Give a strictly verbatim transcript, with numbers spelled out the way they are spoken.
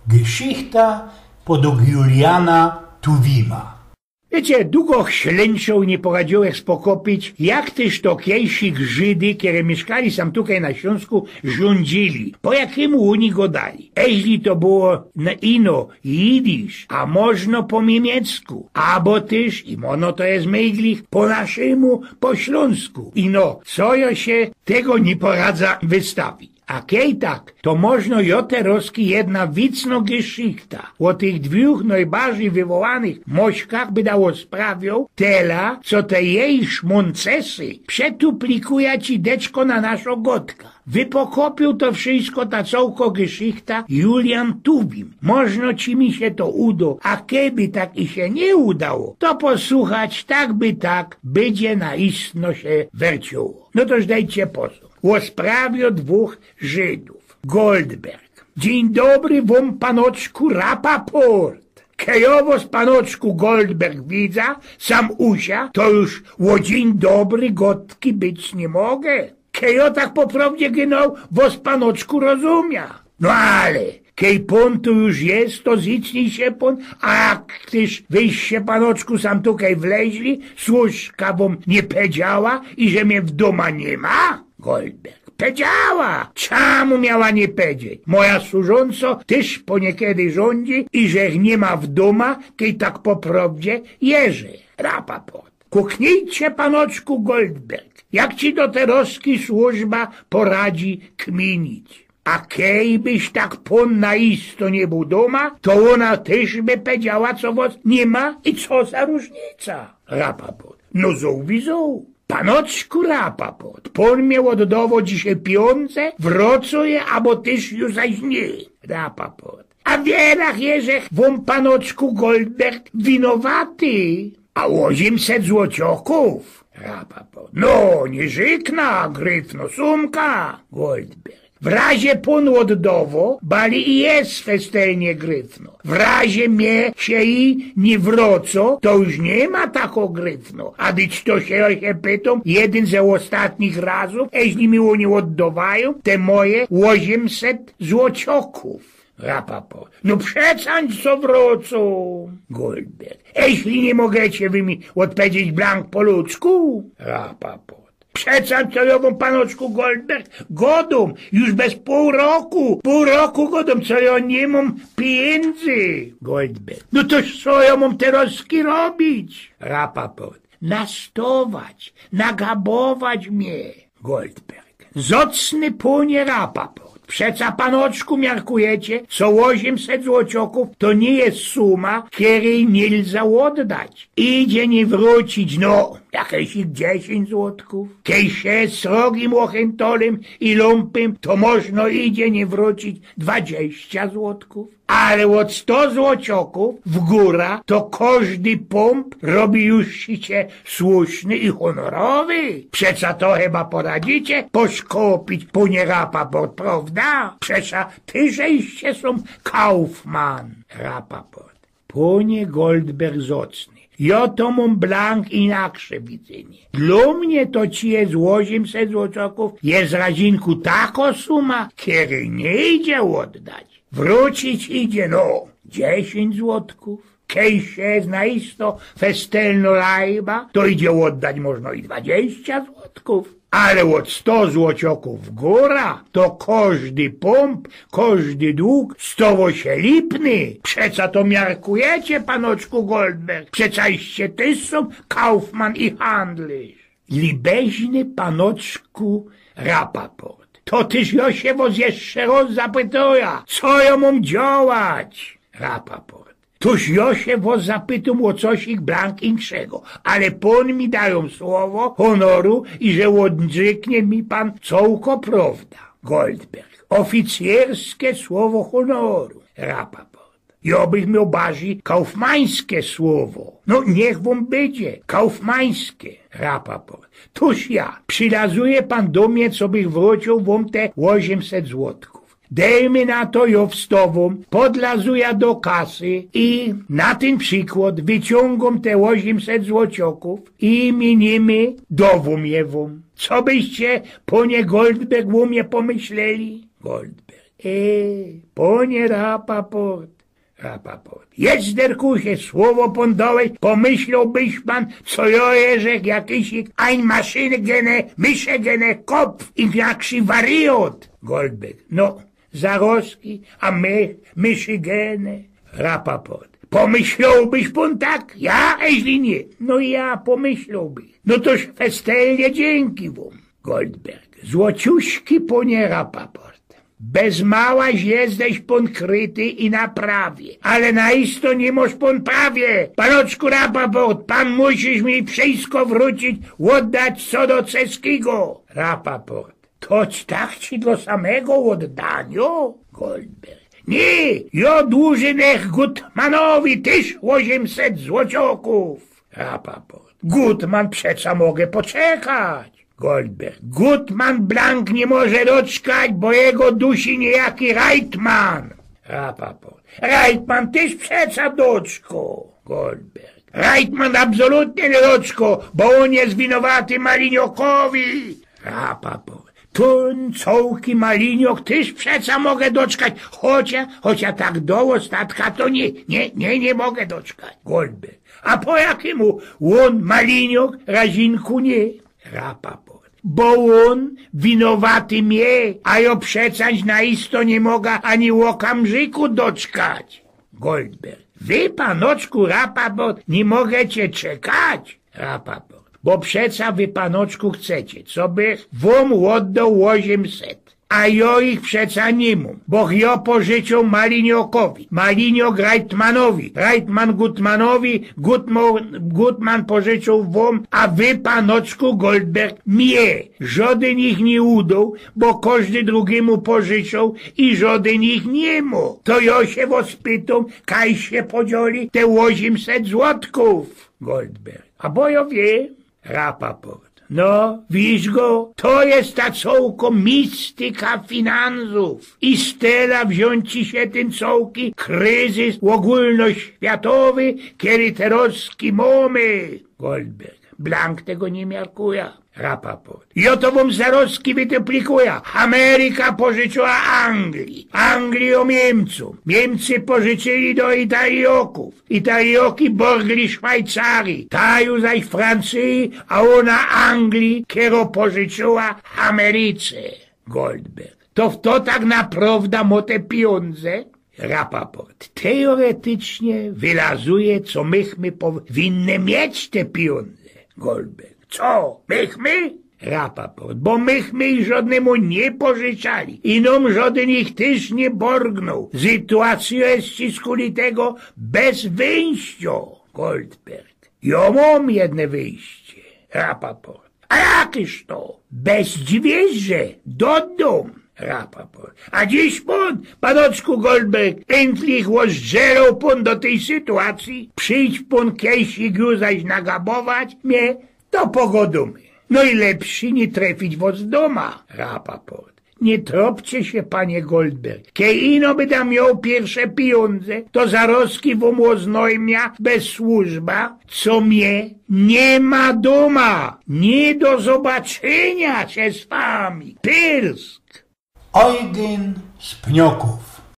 Geschichta podug Juliana Tuwima. Wiycie, dugo ślynczōł i niy poradziōłech spokopić, jak tyż to kejsik Żydy, kere miyszkali sam tukej na Ślōnsku, rzōndzili, po jakimu ôni godali. Eźli to było na ino jidysz, a możno po miymiecku, abo tyż, i mono to je myglich, po naszymu, po ślōnsku. Ino, co jo sie tego niy poradza wystawić. A kej tak, to możno jo terozki jedna wicno geszichta ô tych dwōch nojbarzij wywołanych mośkach byda ôsprawioł, tela, co te jej szmōncesy przetuplikuje ci deczko na naszo godka. Wypokopiōł to wszysko, ta cołko geszichta, Julian Tuwim. Możno ci mi sie to udo, a keby tak i sie niy udało, to posuchać, tak by tak, bydzie na istno sie wercioło. No to żdejcie pozo. Ôsprawio dwōch Żydōw. Goldberg. Dziyń dobry wōm, panoczku Rapaport. Kej jo wos, panoczku Goldberg, widza, sam usia, to już ô dziyń dobry godki być niy mogę. Kej jo tak po prowdzie gynŏ wos, panoczku, rozumia. No ale, kej pōn tu już je, to zicnij sie pōn, a jak tyż wyś sie, panoczku, sam tukej wleźli, służka wōm niy pedziała, iże mie w dōma niy ma? Goldberg. Pedziała! Czamu miała niy pedzieć? Moja służōnco tyż po niykedy rzōndzi, iże niy ma w dōma, kej tak po prowdzie jeże. Rapaport. Kuknijcie, panoczku Goldberg, jak ci to terozki służba poradzi kminić. A kej byś tak pōn na isto niy bōł dōma, to ôna tyż by pedziała, co wos niy ma i co za rōżnica. Rapaport. No zōł, wizōł. Panoczku Rapaport, pōn mie ôddowo dzisiej pijōndze, wrōcōm je, abo tyż już zaś niy. Rapaport. A wierach jeżech wōm, panoczku Goldberg, winowaty. A ôziymset złociokōw? Rapaport. No, niy rzykna, gryfno sumka. Goldberg. W razie pōn ôddowo, bali i je festelnie gryfno. W razie mie sie i niy wrōcōm, to już niy ma tako gryfno. A dyć to sie, sie pytōm, jedyn ze ôstatnich razōw, eźli mi ôni ôddŏwajōm te moje ôziymset złociokōw. Rapaport. No przecã co wrōcōm. Goldberg. Eźli niy mogecie wy mi ôdpedzieć blank po ludzku? Rapaport. Przecã to jo wōm, panoczku Goldberg, godōm, już bez pōł roku, pōł roku godōm, co jo niy mōm pijyndzy. Goldberg. No to co jo mōm terozki robić? Rapaport. Nastować, nagabować mie. Goldberg. Zocny pōnie Rapaport. Przecã, panoczku, miarkujecie, co ôziymset złociokōw to niy je suma, kerej niy lza ôddać. Idzie niy wrōcić, no, jakeś dziesiyńć złotków. Kej sie srogim ôchyntonym i lumpym, to możno idzie niy wrōcić dwadziścia złotków. Ale ôd sto złociokōw w gōra to kożdy pōmp robi już sie słuszny i honorowy. Przecã to chyba poradzicie poszkopić, pōnie Rapaport, prowda? Przecã tyż żeście sōm kaufman. Rapaport. Pōnie Goldberg zocny, jo to mōm blank inaksze widzynie. Dlō mie to ci je ôziymset złociokōw je z razinku tako suma, kerej niy idzie ôddać. Wrōcić idzie, no, dziesiyńć złotków. Kej sie znajdzie festelnŏ lajba, to idzie ôddać możno i dwadziścia złotków. Ale ôd sto złociokōw w gōra, to kożdy pōmp, kożdy dług stowo sie lipny. Przecã to miarkujecie, panoczku Goldberg, przecã żeście tyż sōm kaufman i handlōrz. Libeźny panoczku Rapaport, to tyż jo sie wos jeszcze roz zapytōm, co jo mōm dziołać? Rapaport. Tōż jo sie wos zapytōm ô cosik blank inkszego, ale pōn mi dajōm słowo honoru, iże ôdrzyknie mi pōn cołko prowda. Goldberg. Oficyjske słowo honoru. Rapaport. Jo bych mioł barzij kaufmańske słowo. No, niych wōm bydzie kaufmańske. Rapaport. Tōż ja, przilazuje pōn do mie, co bych wrōciył wōm te ôziymset złotków. Dejmy na to, jo wstŏwōm, podlazuja do kasy i na tyn przikłŏd wyciōngōm te ôziymset złociokōw i miniymy, dŏwōm je wōm. Co byście, pōnie Goldberg, ô mie pōmyśleli? Goldberg. E, pōnie Rapaport. Rapaport. Jezderkusie, słowo pōn dołeś, pōmyślołbyś pōn, co jo jeżech jakisik ein Maschinegene, Mischegene Kopf, in jaksi wariot. Goldberg. No, zarozki, a my, Mischigene. Rapaport. Pōmyślołbyś pōn tak? Ja, eźli niy. No ja, pōmyślołbych. No toż festelnie dziynkij wōm. Goldberg. Złociuśki, pōnie Rapaport. Bez mała jeżech pōn kryty i na prawie. Ale na isto niy mosz pōn prawie. Panoczku Rapaport, pōn musisz mi wszysko wrōcić, ôddać co do ceskigo. Rapaport. To ci tak ci do samego ôddanio? Goldberg. Niy, jo dłużynech Gutmanowi tyż ôziymset złocioków. Rapaport. Gutman, przeca mogę poczekać. Goldberg. Gutman blank niy może doczkać, bo jego dusi niyjaki Reitman. Rapaport. Reitman tyż przeca doczko. Goldberg. Reitman absolutnie niy doczko, bo ôn je winowaty Maliniokowi. Rapaport. Tyn cołki Maliniok tyż przeca mogę doczkać, chocia, chocia tak do ôstatka to niy, niy, niy, niy mogę doczkać. Goldberg. A po jakimu ôn Maliniok, Razinku niy? Rapaport. Bo ôn winowaty mie, a jo przeca na isto niy moga ani ôkamrziku doczkać. Goldberg. Wy, panoczku Rapaport, niy mogiecie czekać? Rapaport. Bo przeca wy, panoczku, chcecie, cobych wōm ôddoł ôziymset. A jo ich przeca niy mōm, bo jo pożyczōł Maliniokowi, Maliniok Reitmanowi, Reitman Gutmanowi, Gutmo-, Gutman pożyczōł wōm, a wy, panoczku Goldberg, mie żodyn ich niy ôddoł, bo kożdy drugimu pożyczōł i żodyn ich niy mŏ. To jo sie wŏs pytōm, kaj sie podzieli te ôziymset złotków? Goldberg. A bo jo wiym. Rapaport. No, widzisz go? To je ta cołko mistyka finansōw. I stela wziōn ci sie tyn cołki kryzys ôgōlnoświatowy, kery terŏzki mōmy. Goldberg. Blank tego niy miarkuja. Rapaport. Jo to wōm zarŏzki wytymplikuja. Ameryka pożyczyła Anglii. Anglija Niymcōm. Niymcy pożyczyli do Italijŏkōw. Italijoki borgli Szwajcarii, ta ju zaś Francyji, a ôna Anglii, kerŏ pożyczyła Ameryce. Goldberg. To fto tak naprŏwda mŏ te pijōndze? Rapaport. Teoretycznie wylazuje, co mychmy powinny mieć te pijōndze. Goldberg. Co? Mychmy? Rapaport. Bo mychmy ich żŏdnymu niy pożyczali. I nōm żŏdyn ich tyż niy borgnōł. Sytuacyjŏ je z ciskuli tego bez wyjściŏ. Goldberg. Jo mōm jedne wyjście. Rapaport. A jakeż to? Bez dźwiyrze. Do dōm. Rapaport. A dziś pōn, panoczku Goldberg, endlich ôżdżeroł pōn do tyj sytuacyje. Przijdź pōn kejsik ju zaś nagabować mie, to pogŏdōmy. Nojlepszy niy trefić wŏs dōma. Rapaport. Niy tropcie sie, panie Goldberg. Kej ino bydã mioł piyrsze pijōndze, to zarŏzki wōm ôznojmia bez służba, co mie niy ma dōma. Niy do zobaczynia sie z wami. Pyrsk. Eugen z Pniokōw.